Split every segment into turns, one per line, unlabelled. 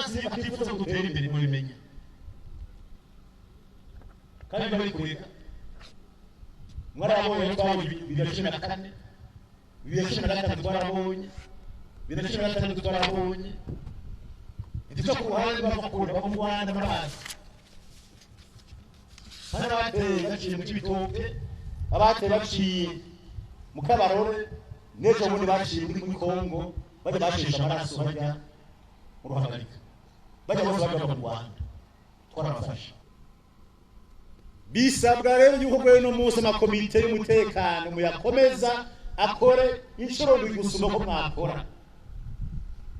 Umwansi atifuza ko dutera imbere, mubimenya kandi bari kureka. Mwarabonye, twabonye 2014, 2015 twarabonye, 2016 twarabonye. Ntituca ku ruhande, bava kure, bava mu Rwanda, murabazi. Hari abateye baciye mu Cibitoke, abateye baciye mu Kabarore, n'ejo bundi baciye muri Kongo, bajya bashesha amaraso, bajya mu Ruhagarika, bajya bose bajya mu Rwanda, twarabafashe. Bisabwa rero yuko rero no munsi amakomite y'umutekano muyakomeza akore inshuro ndwi gusumba ko mwakora,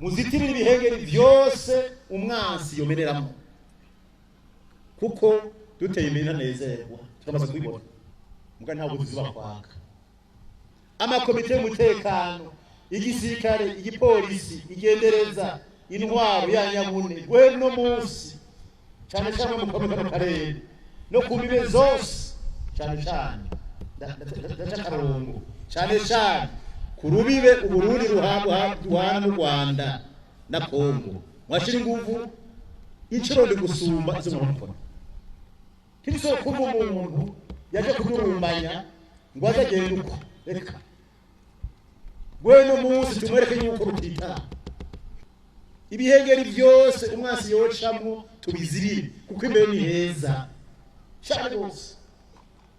muzitirire ibihengeri byose umwansi yomeneramo, kuko duteye imbere ntanezerwa, turamaze kubibona. Mbwa ntabwo tuziba kwaka amakomite y'umutekano, igisirikare, igipolisi, igendereza, intwaro ya nyabune. Guhera uno munsi, cyane cyane mu kano karere no ku mbibe zose, cyane cyane ndaca akarongo, cyane cyane ku rubibe Uburundi ruhana n'u Rwanda na Kongo, mwashira inguvu inshuro ndi gusumba izo mukora. Ntibishoboka kumva umuntu yaje kudurumbanya ngo aze agende uko. Reka we no munsi tumwereke yuko rutita ibihengeri byose umwansi yocamwo, tubizirire, kuko imbere ni heza cyane rwose.